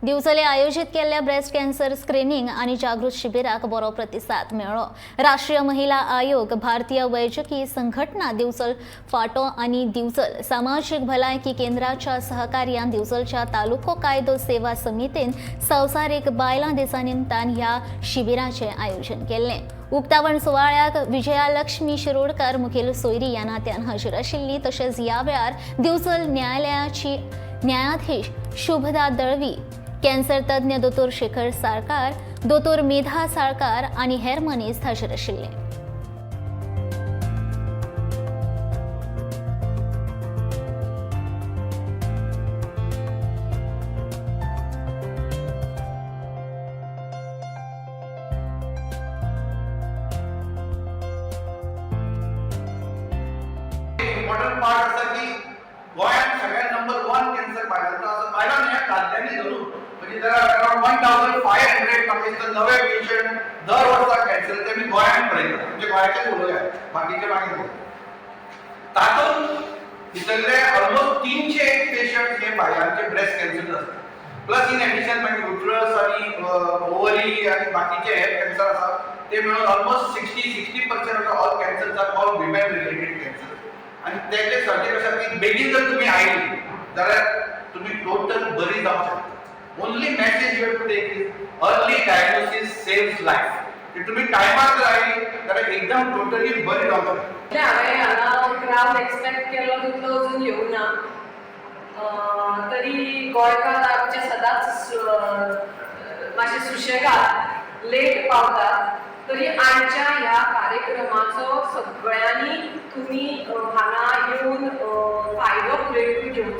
दिवचले आयोजित केल्ल्या breast cancer screening आनी जागृत शिबिराक बरो प्रतिसाद मेळ्ळो. राष्ट्रीय महिला आयोग, भारतीय वैजकी संघटना दिवचल फाटो आनी दिवचल सामाजीक भलायकी केंद्राच्या सहकार्यान दिवचलच्या तालुको कायदो सेवा समितीन संवसारीक बायलां दिसा निमतान ह्या शिबिराचें आयोजन केल्लें. उक्तावण सुवाळ्याक विजयालक्ष्मी शिरोडकर मुखेल सोयरी ह्या नात्यान हजर आशिल्ली. तशेंच ह्या वेळार दिवचल न्यायालयाची न्यायाधीश शुभदा दळवी, कॅन्सर तज्ञ दोतोर शेखर साळकार, दोतोर मेधा साळकार आनी हेर मनीस हाजीर आशिल्ले. इम्पॉर्टंट पार्ट आसा की गोंयांत सगळ्यात नंबर वन कॅन्सर बायलांचो आसा. बायलां न्ही, दादल्यांनी धरून म्हणजे there are around 1500 म्हाका दिसता नवे पेशंट दर वर्सा कॅन्सराचे आमी गोंयांत पळयतात. म्हणजे गोंयाचेच उलोवया, बाकीचे मागीर पळोवया. तातूंत भितरले ऑलमोस्ट 300 पेशंट हे बायलांचे ब्रेस्ट कॅन्सर आसता. प्लस इन एडिशन मागीर युट्रस आनी ओवरी आनी बाकीचे हेर कॅन्सर आसा, ते मेळून almost 60% of all cancers are all women related cancer. आनी तेजे सर्जरी आसा की बेगीन जर तुमी आयली जाल्यार तुमी टोटल बरी जावंक शकता. Only message you have to take is early diagnosis saves life. तुमी टायमार जर आयली जाल्यार एकदम टोटली बरी जावंक शकता. म्हणजे हांवें हांगा क्रावड एक्सपेक्ट केलो तितलो अजून येवना. तरी गोंयकार आमचे सदांच मातशे सुशेगाद, लेट पावतात. तरी आयच्या ह्या कार्यक्रमाचो सगळ्यांनी तुमी हांगा येवन फायदो पुरेपूर घेवचो.